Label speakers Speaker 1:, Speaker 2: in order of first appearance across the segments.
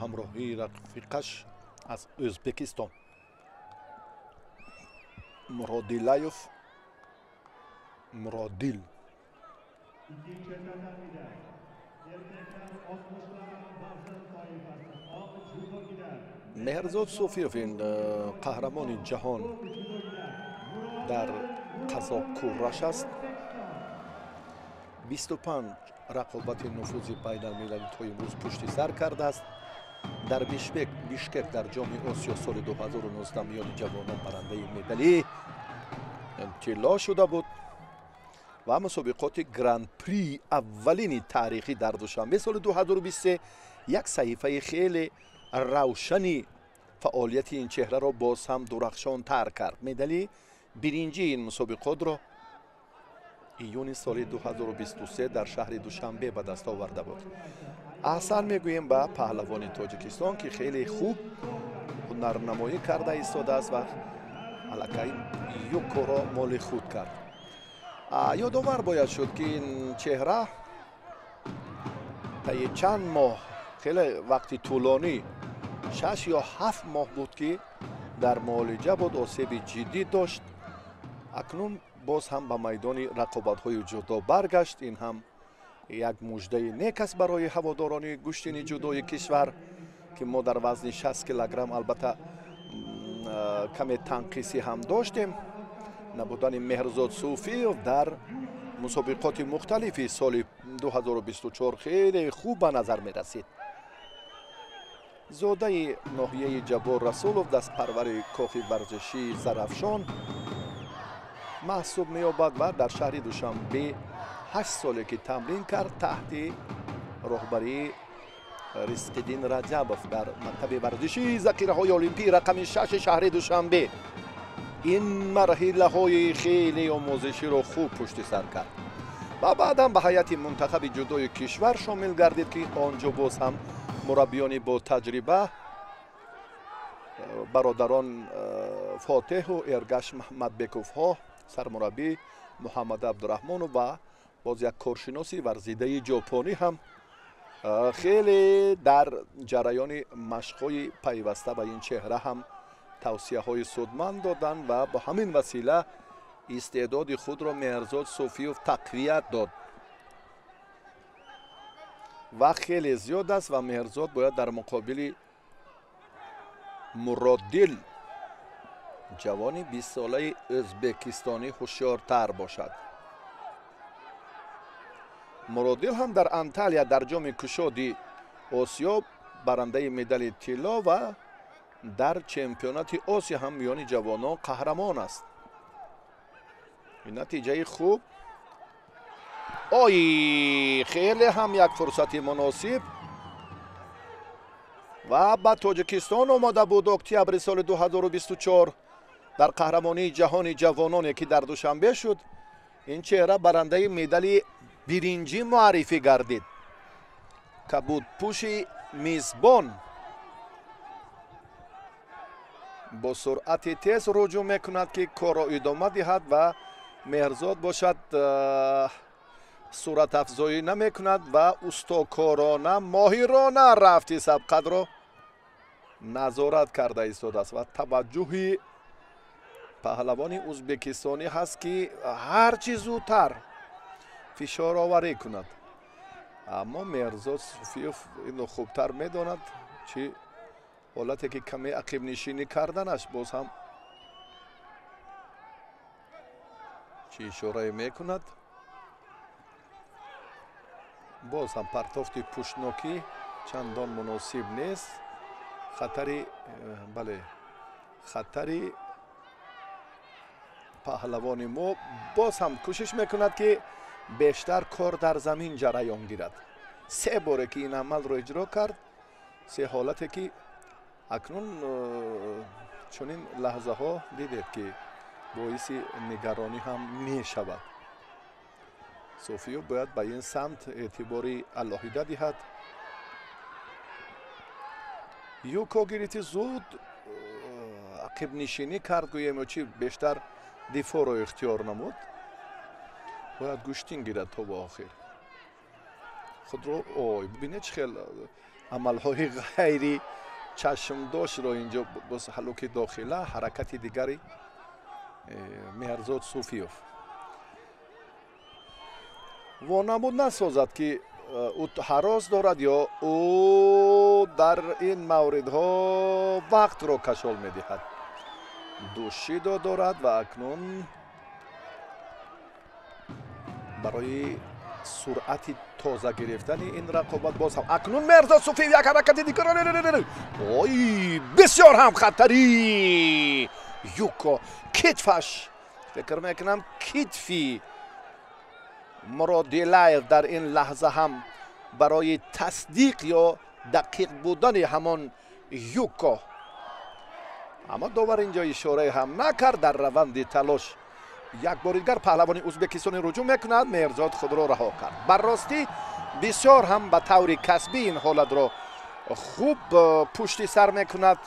Speaker 1: Ҳамроҳии рафиқаш аз Ӯзбекистон Муродилаев Муродил. Меҳрзод Суфиев, ин қаҳрамони ҷаҳон дар Қазоқкураш аст. 25 рақобати нуфузи байналмилалӣ то имрӯз пушти сар кардааст. Дар Бишкек дар Ҷоми Осиё соли 2019 миёни ҷавонон барандаи медали тилло шуда буд ва мусобиқоти Гран-при аввалини таърихӣ дар Душанбе соли 2023 як саҳифаи хеле равшани фаъолияти ин чеҳраро боз ҳам дурахшонтар кард. Медали биринҷии ин мусобиқотро июни соли 2023 дар шаҳри Душанбе ба даст оварда буд. Аҳсан мегӯем ба паҳлавони Тоҷикистон, ки хеле хуб ҳунарнамоӣ карда истодааст ва аллакай юкоро моли худ кард. Ёдовар бояд шуд, ки ин чеҳра таи чанд моҳ, хеле вақти тӯлонӣ, 6 ё 7 моҳ буд, ки дар муолиҷа буд, осеби ҷиддӣ дошт. Акнун боз ҳам ба майдони рақобатҳои ҷудо баргашт. Ин ҳам як муждаи нек аст барои ҳаводорони гӯштини ҷудои кишвар, ки мо дар вазни 60 килограмм албатта каме танқисӣ ҳам доштем. Набудани Меҳрзод Суфиев дар мусобиқоти мухталифи соли 2024 хеле хуб ба назар мерасид. Зодаи ноҳияи Ҷаббор Расулов, дастпарвари кохи варзишии Зарафшон маҳсуб меёбад ва дар шаҳри Душанбе 8 соле ки тамрин кард таҳти роҳбарии Ризқиддин Раҷабов дар мактаби варзишии захираҳои олимпӣ рақами 6 шаҳри Душанбе ин марҳилаҳои хеле омӯзиширо хуб пушти сар кард ва баъдан ба ҳайати мунтахаби ҷудои кишвар шомил гардид, ки он ҷо боз ҳам мураббиёни бо таҷриба бародарон Фотеҳу Эргаш Маҳмадбековҳо, сармураббӣ Муҳаммад Абдураҳмонов ва боз як коршиноси варзидаи ҷопонӣ ҳам хеле дар ҷараёни машқҳои пайваста ба ин чеҳра ҳам тавсияҳои судманд доданд ва бо ҳамин васила истеъдоди худро Меҳрзод Суфиев тақвият дод. Вақт хеле зиёд аст ва Меҳрзод бояд дар муқобили Муроддил, ҷавони 20-солаи ӯзбекистонӣ, ҳушёртар бошад. Муроддил ҳам дар Анталия дар ҷоми кушоди Осиё барандаи медали тилло ва дар чемпионати Осиё ҳам миёни ҷавонон қаҳрамон аст. Ин натиҷаи хуб. Ой, хеле ҳам як фурсати муносиб ва ба Тоҷикистон омода буд. Октябри соли 2024 дар қаҳрамонии ҷаҳони ҷавононе, ки дар Душанбе шуд, ин чеҳра барандаи медали биринҷӣ муаррифӣ гардид. Кабудпӯши мизбон бо суръати тез руҷӯъ мекунад, ки корро идома диҳад ва Меҳрзод бошад суратафзоӣ намекунад ва устокорона, моҳирона рафти сабқатро назорат карда истодааст ва таваҷҷӯҳи паҳлавони ӯзбекистонӣ ҳаст, ки ҳар чӣ зудтар фишороварӣ кунад. Аммо Меҳрзод Суфиев инро хубтар медонад, чӣ ҳолате ки каме ақибнишинӣ карданаш боз ҳам чӣ ишорае мекунад. Боз ҳам партофти пуштнокӣ чандон муносиб нест. Хатари, бале, хатари паҳлавони мо боз ҳам кӯшиш мекунад, ки бештар кор дар замин ҷараён гирад. 3 боре ки ин амалро иҷро кард, 3 ҳолате ки акнун чунин лаҳзаҳо дидед, ки боиси нигаронӣ ҳам мешавад. Суфиев бояд ба ин самт эътибори алоҳида диҳад. Юко гирифти зуд ақибнишинӣ кард, гӯем ё чӣ, бештар дифоъро ихтиёр намуд. Бояд гӯштин гирад то ба охир худро. Ой, бибинед, чӣ хел Амалҳои ғайри чашмдоштро инҷо боз ҳалуки дохила, ҳаракати дигари Меҳрзод Суфиев. Вонамуд насозад, ки ӯ ҳарос дорад ё ӯ дар ин мавридҳо вақтро кашол медиҳад. Ду шидо дорад ва акнун барои суръати тоза гирифтани ин рақобат боз ҳам акнун Меҳрзод Суфиев як ҳаракати дигар. Ой, бисёр ҳам хатари юко китфаш, фикр мекунам китфи Муродилаев дар ин лаҳза ҳам барои тасдиқ ё дақиқ будани ҳамон юко, аммо довар инҷо ишорае ҳам накард. Дар раванди талош як бори дигар паҳлавони ӯзбекистони руҷӯъ мекунад. Меҳрзод худро раҳо кард. Бар ростӣ бисёр ҳам ба таври касбӣ ин ҳолатро хуб пушти сар мекунад.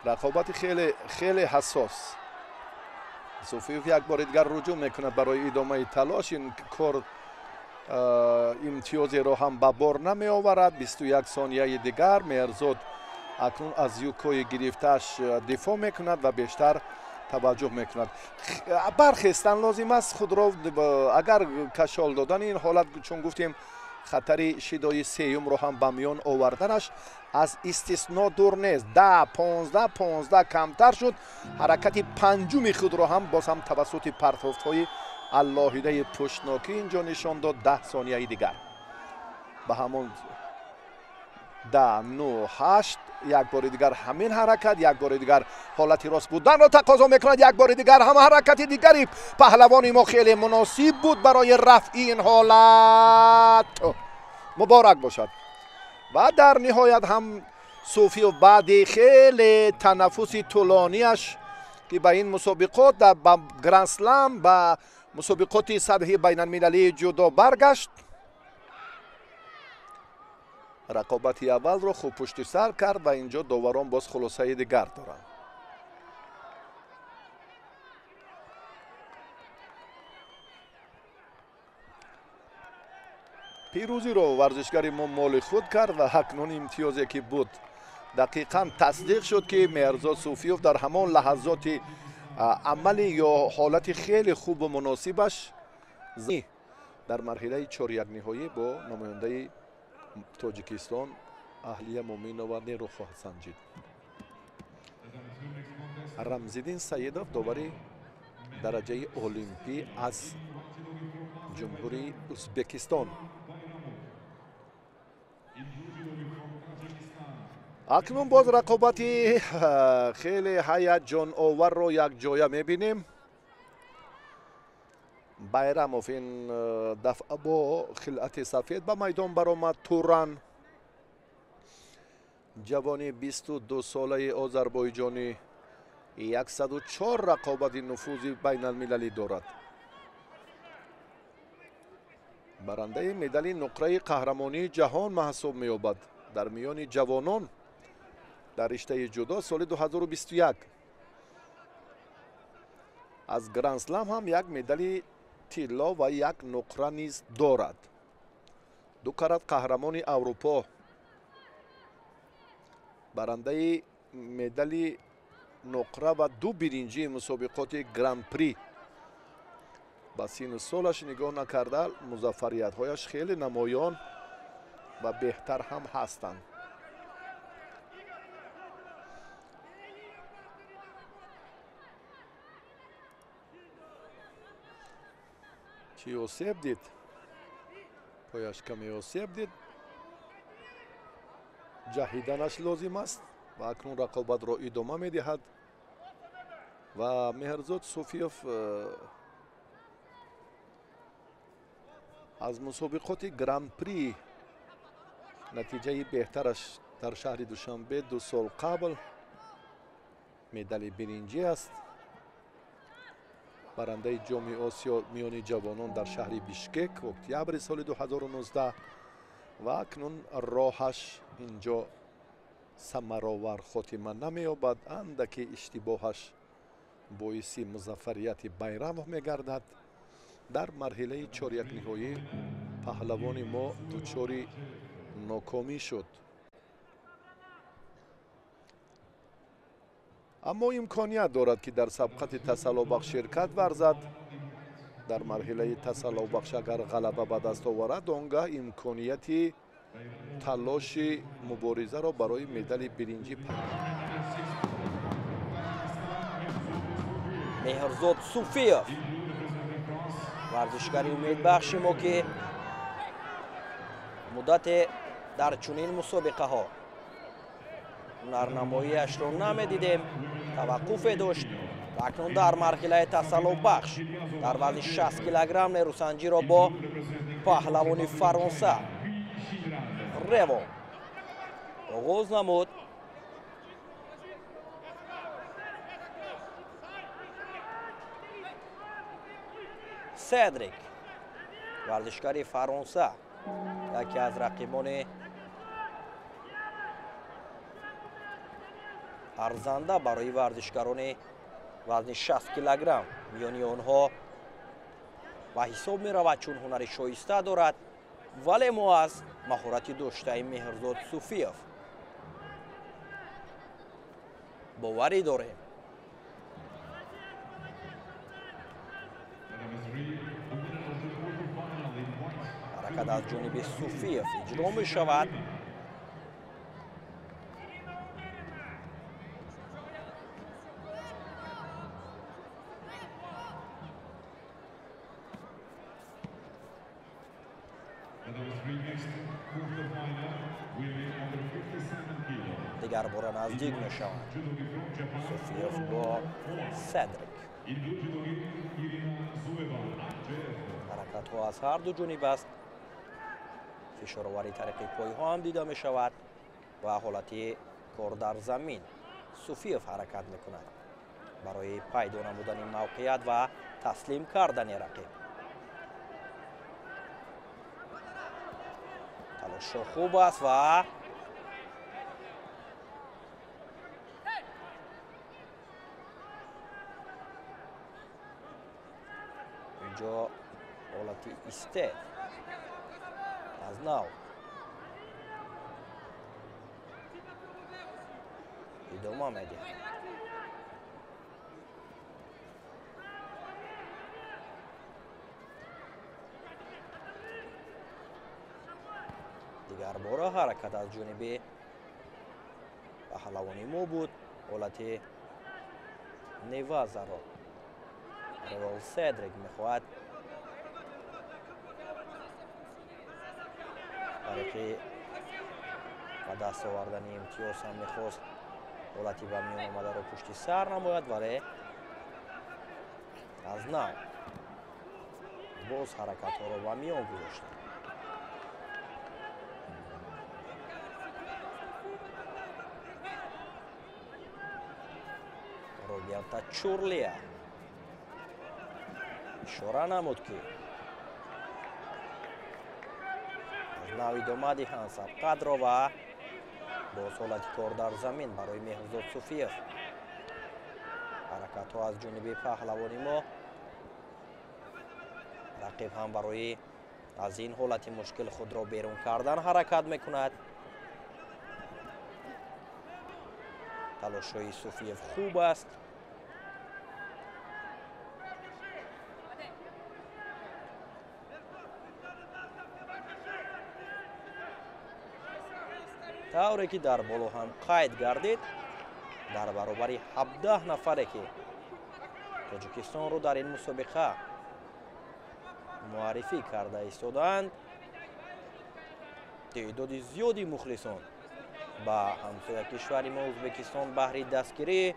Speaker 1: Рақобати хеле хеле ҳассос. Суфиев як бори дигар руҷӯъ мекунад барои идомаи талош. Ин кор имтиёзеро ҳам ба бор намеоварад. 21 сонияи дигар. Меҳрзод акнун аз юкои гирифтааш дифоъ мекунад ва бештар таваҷҷӯҳ мекунад. Бархестан лозим аст худро, агар кашол додани ин ҳолат, чун гуфтем, хатари шидои сеюмро ҳам ба миён оварданаш аз истисно дур нест. 10, 15, 15 камтар шуд. Ҳаракати панҷуми худро ҳам боз ҳам тавассути партофтҳои аллоҳидаи пуштнокӣ инҷо нишон дод. 10 сонияи дигар ба ҳамон 10, 9, 8. Як бори дигар ҳамин ҳаракат, як бори дигар ҳолати рост буданро тақозо мекунад. Як бори дигар ҳам ҳаракати дигари паҳлавони мо хеле муносиб буд барои рафъи ин ҳолат. Муборак бошад. Ва дар ниҳоят ҳам Суфиев баъди хеле танаффуси тӯлонияш, ки ба ин мусобиқот, ба грандслам, ба мусобиқоти сатҳи байналмилалии ҷудо баргашт, рақобати аввалро хуб пушти сар кард ва инҷо доварон боз хулосаи дигар доранд. Пирӯзиро варзишгари мо моли худ кард ва акнун имтиёзе ки буд дақиқан тасдиқ шуд, ки Меҳрзод Суфиев дар ҳамон лаҳазоти амали ё ҳолати хеле хубу муносибаш дар марҳилаи чорякниҳоӣ бо намояндаи Тоҷикистон Аҳлия Муминова нерӯ хоҳад санҷид. Рамзиддин Саидов, довари дараҷаи олимпӣ аз Ҷумҳурии Ӯзбекистон. Акнун боз рақобати хеле ҳаяҷоноварро якҷоя мебинем. Байрамов ин дафъа бо хилъати сафед ба майдон баромад. Туран, ҷавони 22-солаи озарбойҷонӣ, 104 рақобати нуфузи байналмилалӣ дорад. Барандаи медали нуқраи қаҳрамонии ҷаҳон маҳсуб меёбад дар миёни ҷавонон дар риштаи ҷудо соли 2021. Аз грандслам ҳам як медали тилло ва як нуқра низ дорад. Ду карат қаҳрамони Аврупо, барандаи медали нуқра ва ду биринҷии мусобиқоти гран-при. Ба сину солаш нигоҳ накарда, музаффариятҳояш хеле намоён ва беҳтар ҳам ҳастанд. Чӣ осеб дид? Пояш каме осеб дид, ҷаҳиданаш лозим аст ва акнун рақобатро идома медиҳад. Ва Меҳрзод Суфиев аз мусобиқоти гран-при натиҷаи беҳтараш дар шаҳри Душанбе 2 сол қабл медали биринҷӣ аст. Барандаи Ҷоми Осиё миёни ҷавонон дар шаҳри Бишкек октябри соли 2019 ва акнун роҳаш инҷо самаровар хотима намеёбад. Андаки иштибоҳаш боиси музаффарияти Байрамов мегардад. Дар марҳилаи чорякниҳоӣ паҳлавони мо дучори нокомӣ шуд. Аммо имконият дорад, ки дар сабқати тасаллобахш ширкат варзад. Дар марҳилаи тасаллобахш агар ғалаба ба даст оварад, он гаҳ имконияти талоши муборизаро барои медали биринҷӣ.
Speaker 2: Меҳрзод Суфиев, варзишгари умедбахши мо, ки муддате дар чунин мусобиқаҳо ҳунарнамоиашро намедидем, таваққуфе дошт. Акнун дар марҳилаи тасаллобахш дар вазни 60 килограмм нерӯсанҷиро бо паҳлавони Фаронса Рево оғоз намуд. Седрик, варзишгари Фаронса, яке аз рақибони арзанда барои варзишгарони вазни 60 килограмм миёни онҳо ба ҳисоб меравад, чун ҳунари шоиста дорад, вале мо аз маҳорати доштаи Меҳрзод Суфиев боварӣ дорем. Ҳаракат аз ҷониби Суфиев иҷро мешавад. Дигар бора наздик мешаванд Суфиев бо Седрик. Ҳаракатҳо аз ҳар ду ҷониб аст. Фишоровари тариқи пойҳо ҳам дида мешавад ва ҳолати кор дар замин. Суфиев ҳаракат мекунад барои пайдо намудани мавқеият ва таслим кардани рақиб. Талошо хуб аст ва инҷо ҳолати исте аз нав идома медиҳад. Дигар бора ҳаракат аз ҷониби паҳлавони мо буд. Ҳолати невазаро Револ Седрик мехоҳад тариқи ба даст овардани имтиёз ҳам мехост ҳолати ба миён омадаро пушти сар намояд, вале аз нав боз ҳаракатҳоро ба миён гузошта. Роберта Чурлия ишора намуд, ки аз нав идома диҳанд сабқатро ва боз ҳолати кор дар замин барои Меҳрзод Суфиев. Ҳаракатҳо аз ҷониби паҳлавони мо. Рақиб ҳам барои аз ин ҳолати мушкил худро берун кардан ҳаракат мекунад. Талошҳои Суфиев хуб аст. Тавре ки дар боло ҳам қайд гардид, дар баробари 17 нафаре ки Тоҷикистонро дар ин мусобиқа муаррифӣ карда истодаанд, теъдоди зиёди мухлисон ба ҳамсоя кишвари мо Ӯзбекистон баҳри дастгирии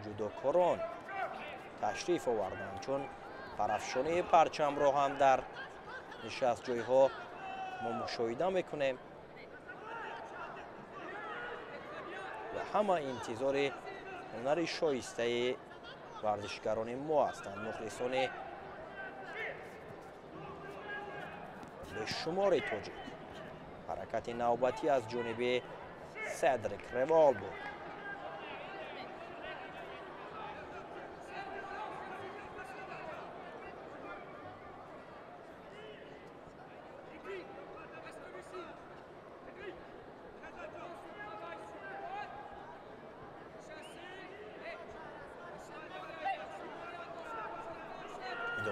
Speaker 2: ҷудокорон ташриф оварданд, чун парафшонии парчамро ҳам дар нишастҷойҳо мо мушоҳида мекунем ва ҳама интизори ҳунари шоистаи варзишгарони мо ҳастанд. Мухлисони бешумори тоҷик. Ҳаракати навбатӣ аз ҷониби Седрик Револ буд.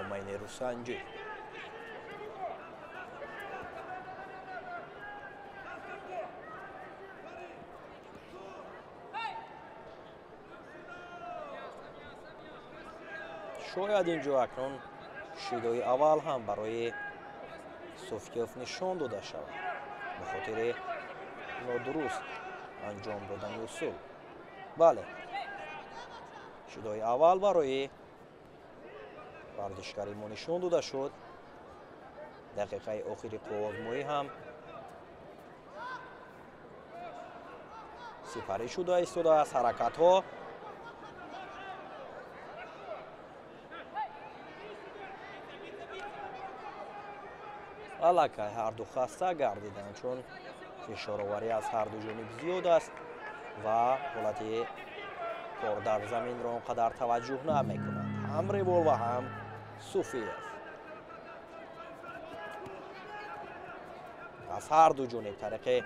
Speaker 2: Идомаи нерӯсанҷӣ. Шояд инҷо акнун шидои аввал ҳам барои Суфиев нишон дода шавад ба хотири нодуруст анҷом додани усул. Бале, шидои аввал барои варзишгари мо нишон дода шуд. Дақиқаи охири қувваозмоӣ ҳам сипарӣ шуда истодааст. Ҳаракатҳо аллакай ҳарду хаста гардиданд, чун фишороварӣ аз ҳарду ҷониб зиёд аст ва ҳолати кор дар заминро он қадар таваҷҷӯҳ намекунанд ҳам Револ ва ҳам Суфиев. Аз ҳарду ҷониб тариқи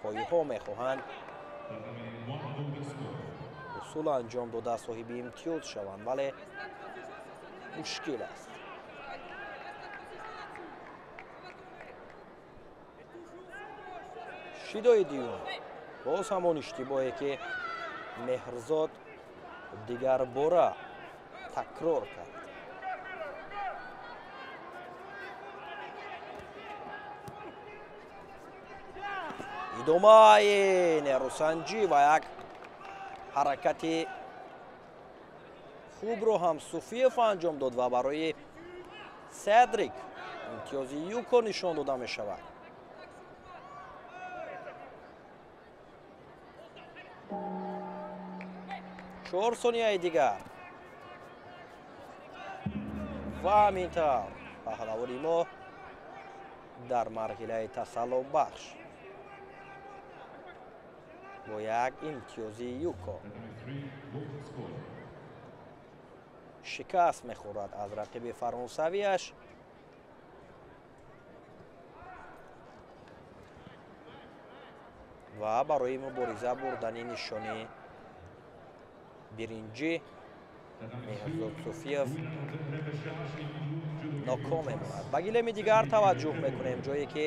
Speaker 2: пойҳо мехоҳанд усул анҷом дода соҳиби имтиёз шаванд, вале мушкил аст. Шидои дуюм боз ҳамон иштибоҳе ки Меҳрзод дигарбора такрор кард. Идомаи нерӯсанҷӣ ва як ҳаракати хубро ҳам Суфиев анҷом дод ва барои Седрик имтиёзи юко нишон дода мешавад. Чор сонияи дигар ва ҳамин тавр паҳлавони мо дар марҳилаи тасаллобахш бо як имтиёзи юко шикаст мехӯрад аз рақиби фаронсавиаш. Ва барои мубориза бурдани нишони биринҷӣ Меҳрзод Суфиев ноком мемонад. Ба гилеми дигар таваҷҷӯҳ мекунем, ҷое ки